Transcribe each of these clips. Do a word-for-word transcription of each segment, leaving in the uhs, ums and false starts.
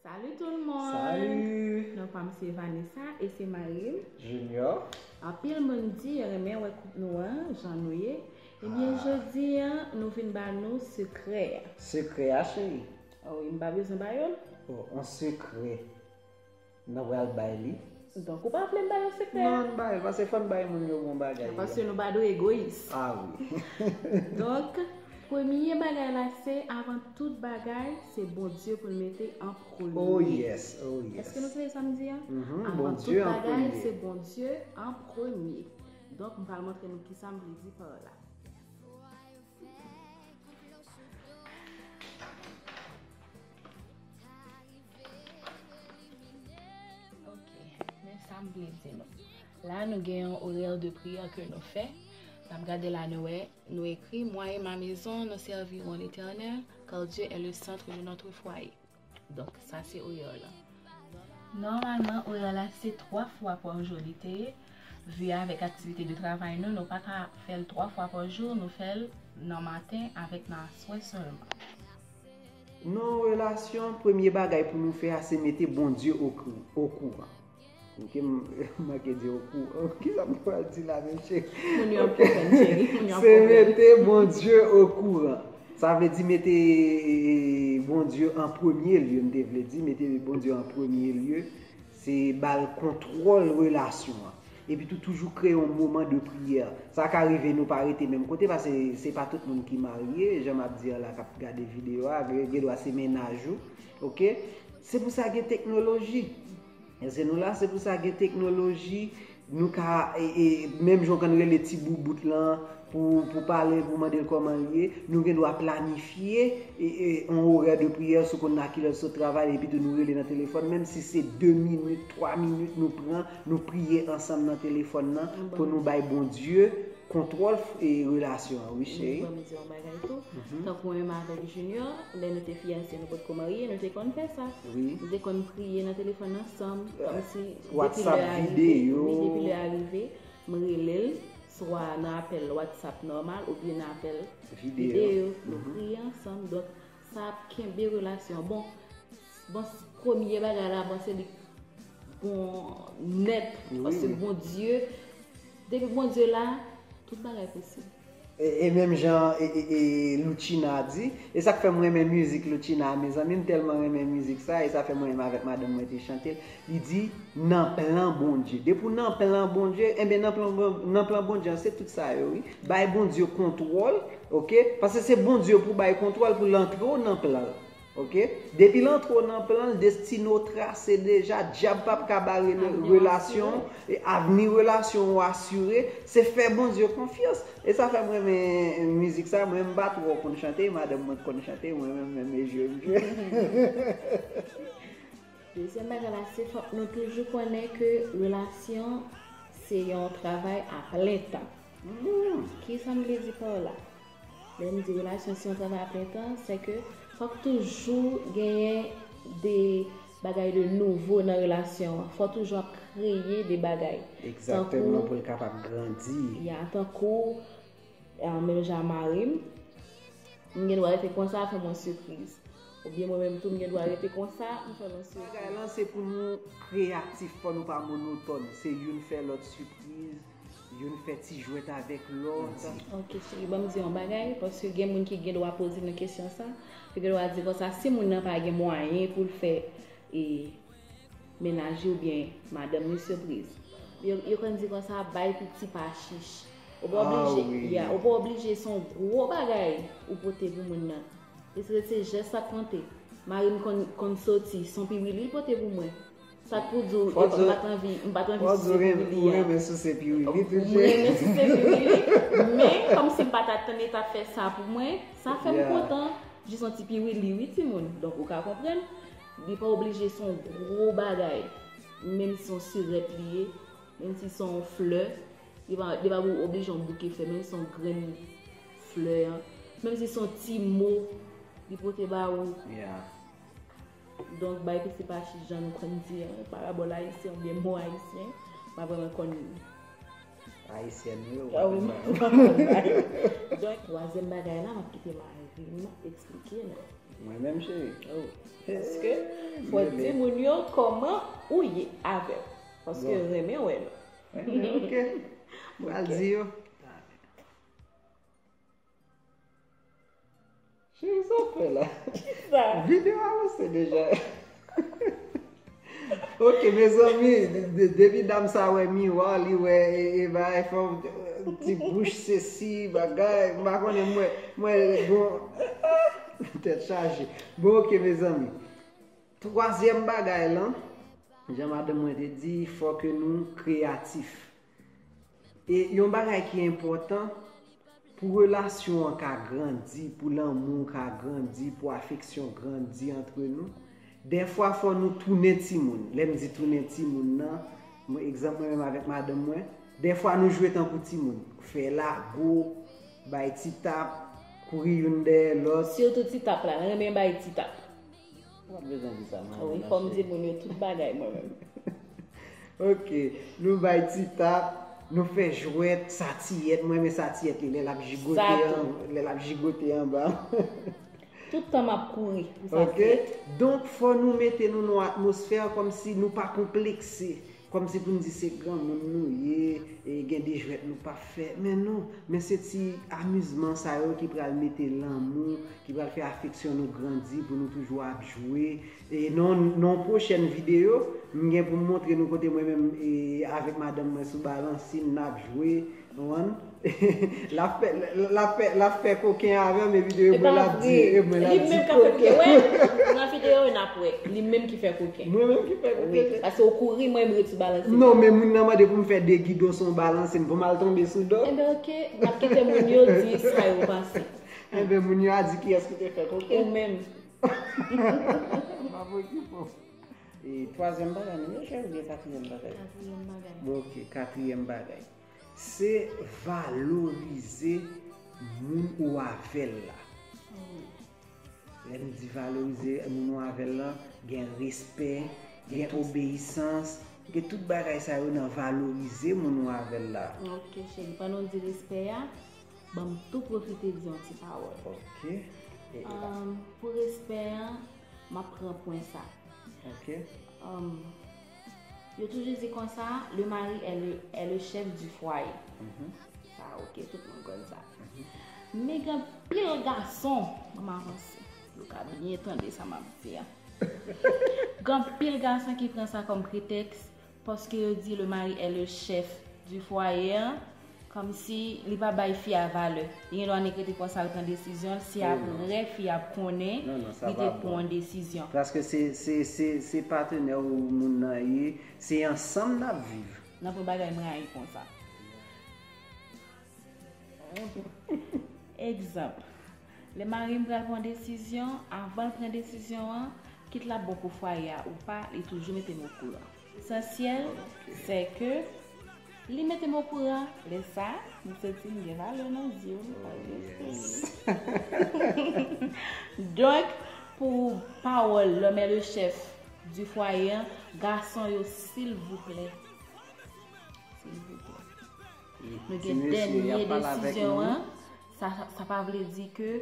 Salut tout le monde! Salut! Non pa m se Vanessa e se mari m. Junior. Anpil moun di yo renmen wè koup nou an, jan nou ye. Ebyen, ah, jodi a, nou vin ba nou sekrè a. Sekrè a, cheri? Oh, wi, m pa bezwen ba yo l. Oh, on sekrè. Nou pral bay li. Donk, ou pa vle m ba yo sekrè a? Non, n bay li, paske fò n bay moun yo bon bagay. Paske nou pa dwe egoyis. Ah wi. Donk, premye bagay la, se avan tout bagay, se Bondye pou n mete an premye. Oh yes, oh yes. Èske nou tande sa m di a? Mhm, avan tout bagay, se Bondye an premye. Donk, m pral montre nou kisa m vle di pa la. Ok, men sa m vle di nou. La, nou gen yon orè de priyè ke nou fè. N ap gade la, nou wè, nou ekri, Moi et ma maison, nous servirons l'Éternel, car Dieu est le centre de notre foyer. Donk, sa se orè la. Nòmalman, orè la se twa fwa pa jou li te ye. Vi avèk aktivite de travay nou, nou pa ka fè l twa fwa pa jou, nou fè l nan maten avèk nan aswè sèlman. Nan relasyon, premye bagay pou nou fè a, se mete Bondye okouran. Ok, m manke di okouran. Kisa m pral di la, mesye? Moun yo ap konprann, cheri. Moun yo ap konprann. Se mete Bondye okouran. Sa vle di mete, e, Bondye an premye lye, m te vle di, mete Bondye an premye lye, se ba l kontwòl relasyon an. Epi tou, toujou kreye yon moman de priyè. Sa ka rive nou pa rete menm kote, paske se pa tout moun ki marye, jan m ap di a la, k ap gade videyo a, gen, gen dwa se mennaj ou, ok? Se pou sa gen teknoloji. Èske nou la? Se pou sa gen teknoloji, nou ka, e, e, menm jan w konn rele ti boubout lan pou, pou pale, pou mande l kòman l ye, nou gen dwa planifye, e, e, yon orè de priyè, si w konn nan kilè l sot travay, epi tou nou rele nan telefòn, menm si se de minit, twa minit nou pran, nou priye ansanm nan telefòn nan, pou nou bay Bondye kontwòl, e, relasyon an, wi, cheri. Ban m di yon bagay tou. Mhm. Tankou menm avèk Junior, lè nou te fiyase, nou potko marye, nou te konn fè sa. Wi. Nou te konn priye nan telefòn ansanm, kòmsi depi lè a rive, wi, depi lè a rive, m rele l, swa nan apèl WhatsApp nòmal, oubyen nan apèl videyo, nou priye ansanm. Donk, sa ap kenbe relasyon. Bon, bon, premye bagay la, bon, se li bon nèt, paske Bondye, depi Bondye la, tout bagay posib. E, e menm jan, e, e, e Loutchina di, e sa k fè m renmen mizik Loutchina a, mezanmi, m tèlman renmen mizik sa, e sa fè mwen menm avèk madanm mwen te chante l. Li di, nan plan Bondye. Depi w nan plan Bondye, enben, nan plan, nan plan Bondye an, se tout sa yo, wi. Bay Bondye kontwòl, ok? Paske se Bondye pou bay kontwòl pou l antre w nan plan l. Ok? Depi l antre w nan plan l, destine w trase deja, dyab p ap ka bare relasyon, e avni relasyon w asire, se fè Bondye konfyans. E sa fè m renmen mizik sa, mwen m pa twò konn chante, madanm mwen k konn chante, mwen menm menm e jwe m jwe. Dezyèm bagay la, se fòk nou toujou konnen ke relasyon se yon travay a plen tan. Kisa m vle di pa w la? Lè m di relasyon se yon travay a plen tan, se ke fòk toujou genyen de bagay de nouvo nan relasyon an. Fò toujou ap kreye de bagay. Egzakteman, pou l kapab grandi. Ya, tankou, e, menm jan mari m, m gen dwa rete konsa, fè m yon sipriz. Oubyen mwen menm tou, m gen dwa rete konsa, m fè l yon sipriz. Bagay lan, se pou nou kreyatif, fò nou pa monotòn. Se youn fè lòt sipriz, youn fè ti jwèt avèk lòt. Ok, cheri, ban m di yon bagay, paske gen moun ki gen dwa poze nou kesyon sa. Yo gen dwa di konsa, si moun nan pa gen mwayen pou l fè, e, mennaj li oubyen madanm li sipriz, yo, yo konn di konsa, bay piti pa chich. Ou pa oblije, ya, ou pa oblije se yon gwo bagay ou pote pou moun nan. E se, se jès sa k konte. Mari m konn, konn soti, se yon piwili l pote pou mwen. Sa k pou di w, e, m pa t anvi, m pa t anvi souse piwili a. Ou renmen souse piwili tou, cheri. M renmen souse piwili, men kòmsi m pa t atann li t ap fè sa pou mwen, sa fè m kontan. Jis yon ti piwili, wi, timoun. Donk, ou ka konprann, li pa oblije se yon gwo bagay. Menm si se yon sirèt li ye, menm si se yon flè, li pa, li pa oblije yon bouke flè, menm si se yon grenn flè an, menm si se yon ti mo li pote ba ou. Donk, bay piti pa chich, jan nou konn di an, parabòl ayisyen oubyen mo ayisyen, m pa vrèman konn. Ayisyèn yo, m pa konn bay. Donk, twazyèm bagay la, m ap kite mari m eksplike nou. Mwen menm, cheri. Oh. Èske Fò di moun yo kòman ou ye avè m. Paske yo renmen wè nou. Ok. Pral di yo. Cheri, sa w fè la? Kisa? Videyo a lanse deja. Ok, mezanmi, de- depi dam sa wè miwa, li wè e, e bagay fanm, ti bouch sesi, bagay, m pa konnen, mwen, mwen, bon, tèt chaje. Bon, ok, mezanmi. Twazyèm bagay lan, jan madanm mwen te di, fò ke nou kreyatif. E yon bagay ki enpòtan, pou relasyon an ka grandi, pou lanmou ka grandi, pou afeksyon grandi antre nou, dèfwa fò nou tounen timoun. Lè m di tounen timoun nan, mwen, egzanp, mwen menm avèk madanm mwen, dèfwa nou jwe tankou timoun. Fè lago, bay ti tap, kouri youn dèyè lòt. Sitou ti tap la, nou renmen bay ti tap. Ou pa t bezwen di sa, man. Wi, fò m di moun yo tout bagay, mwen menm. Ok, nou bay ti tap, nou fè jwèt, satiyèt, mwen renmen satiyèt li, lè l ap jigote an, lè l ap jigote anba. Tout tan m ap kouri pou satiyèt. Ok, donk fò nou mete nou nan yon atmosfè kòmsi nou pa konplekse. Kòmsi pou n di se granmoun nou ye, e gen de jwèt nou p ap fè. Men non, men se ti amizman sa yo ki pral mete lanmou, ki pral fè afeksyon nou grandi pou nou toujou ap jwe. E nan, nan yon pwochèn videyo, m gen pou m montre nou kote mwen menm e avèk madanm mwen sou balansin, n ap jwe. Konprann? L ap fè, l ap fè, l ap fè koken avè m, epi de mwen l ap di, e mwen l ap di koken. Li menm k ap fè koken. Wè, nan videyo yo n ap wè. Li menm ki fè koken. Mwen menm ki fè koken. Wi, paske w kouri, mwen m ret sou balansin. Non, men moun nan mande pou m fè de gidon sou yon balansin, pou m al tonbe sou do. Enben, ok, n ap kite moun yo di sa yo panse. Enben, moun yo a di kiyès ki te fè koken. Ou menm. M ap okipe w. E twazyèm bagay, nou, cheri, oubyen katriyèm bagay? Katriyèm bagay. Bon, ok, katriyèm bagay. Se valorize moun ou avè l la. Lè m di valorize moun ou avè l la, gen respè, gen obeyisans, gen tout bagay sa yo nan valorize moun ou avè l la. Ok, cheri, pandan w di respè a, ban m tou pwofite di yon ti pawòl. Ok. E, e la. Ahn, pou respè a, m ap pran pwen sa. Ok. Ahn, yo toujou di konsa, le mari est le, est le chef du foyer. Mhm. Sa, ok, tout moun konn sa. Mhm. Men gen anpil gason, ban m avanse, yo ka byen tande sa m ap di a. Gen anpil gason ki pran sa kòm pretèks, paske yo di le mari est le chef du foyer, kòmsi li pa bay fi a valè. Li gen dwa nèk rete konsa, l pran desizyon l, se apre fi a ap konnen li te pran yon desizyon. Paske se, se, se, se patenè ou moun nan ye, se ansanm n ap viv. Nan pwen bagay m rayi konsa. Egzanp, lè mari m pral pran desizyon, avan l pran desizyon an, kit l ap bon pou fwaye a ou pa, li toujou mete m okouran. Lesansyèl, se ke li mete m okouran. Lè sa, m santi m gen valè nan zye w, li pa respekte m. Donk, pou pawòl l'homme est le chef du foyer an, gason yo, silvouplè, silvouplè. Nou gen dènye desizyon an. Sa, sa pa vle di ke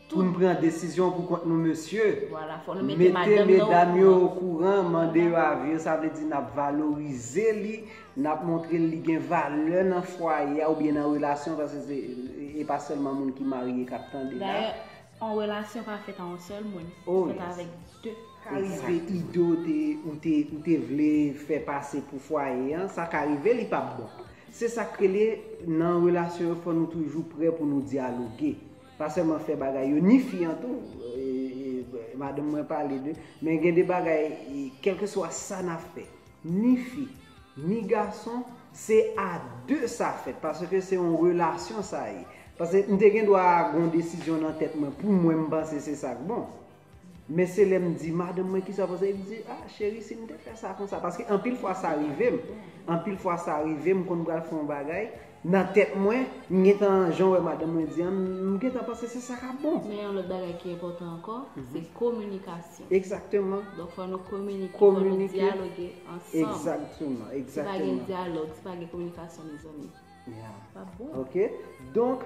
pou n pran desizyon pou kont nou, mesye. Vwala, fò nou mete madanm nan okouran. Mete medam yo okouran, mande yo avi yo, sa vle di n ap valorize li, n ap montre l li gen valè nan fwaye a oubyen nan relasyon, paske se, e pa sèlman moun ki marye k ap tande la. Dayè, yon relasyon pa fèt a yon sèl moun, li fèt avèk de. Ka rive ide w te, ou te, ou te vle fè pase pou fwaye an, sa ka rive li p ap bon. Se sa k rele nan relasyon yo, fò nou toujou prè pou nou dyaloge. Pa sèlman fè bagay yo, ni fi an tou, e, e, madanm mwen pale de, men gen de bagay, e, kèlkeswa sa n ap fè, ni fi, ni gason, se a de sa fèt, paske se yon relasyon sa ye. Paske m te gen dwa gen yon desizyon nan tèt mwen, pou mwen, m panse se sa k bon. Men se lè m di madanm mwen kisa w panse, li di, ah, cheri, si m te fè sa konsa. Paske anpil fwa sa rive m. Anpil fwa sa rive m, konn pral fè yon bagay. Nan tèt mwen, m gentan, jan w wè madanm mwen di an, m gentan panse se sa k ap bon. Men yon lòt bagay ki enpòtan ankò, se kominikasyon. Egzakteman. Donk, fò nou kominike, fò nou dyaloge ansanm. Egzakteman, egzakteman. Si pa gen dyalòg, si pa gen kominikasyon, mezanmi, p ap bon. Ok? Donk,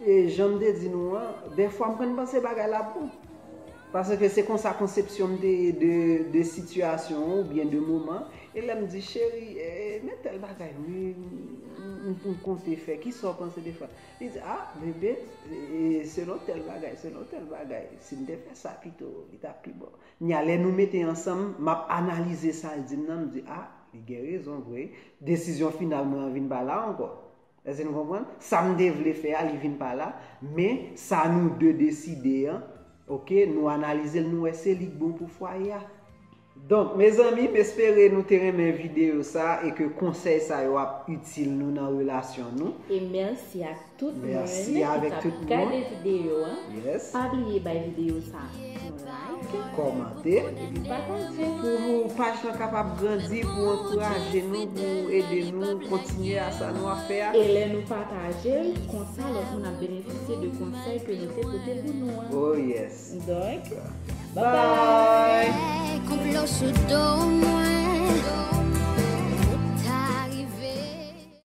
e jan m te di nou an, dèfwa m konn panse bagay la bon. Paske se konsa konsepsyon m te ye de, de sitiyasyon an oubyen de moman. E lè m di, cheri, eh, men tèl bagay, wi, m, m, m konte fè, kisa w panse de fè? Li di, ah, bebe, eh, selon tèl bagay, selon tèl bagay, si m te fè sa pito, li t ap pi bon. Nya, lè nou mete ansanm, m ap analize sa l di m nan, m di, ah, li gen rezon vre. Desizyon final mwen an vin pa la ankò. Èske nou konprann? Sa m te vle fè a, li vin pa la, men sa nou de deside an, oke, nou analize l, nou wè se li k bon pou fwaye a. Donk, mezanmi, m espere nou te renmen videyo sa e ke konsèy sa yo ap itil nou nan relasyon nou. E mèsi a tout moun ki t ap gade videyo an. Yes. Pa bliye bay videyo sa yon like, kòmante, epi pataje pou paj lan kapab grandi, pou ankouraje nou, pou ede nou kontinye a sa nou ap fè a. E lè nou pataje l, konsa lòt moun ap benefisye de konsèy ke nou te pote pou nou an. Oh yes. Donk, bye bye. Konplo sou do m.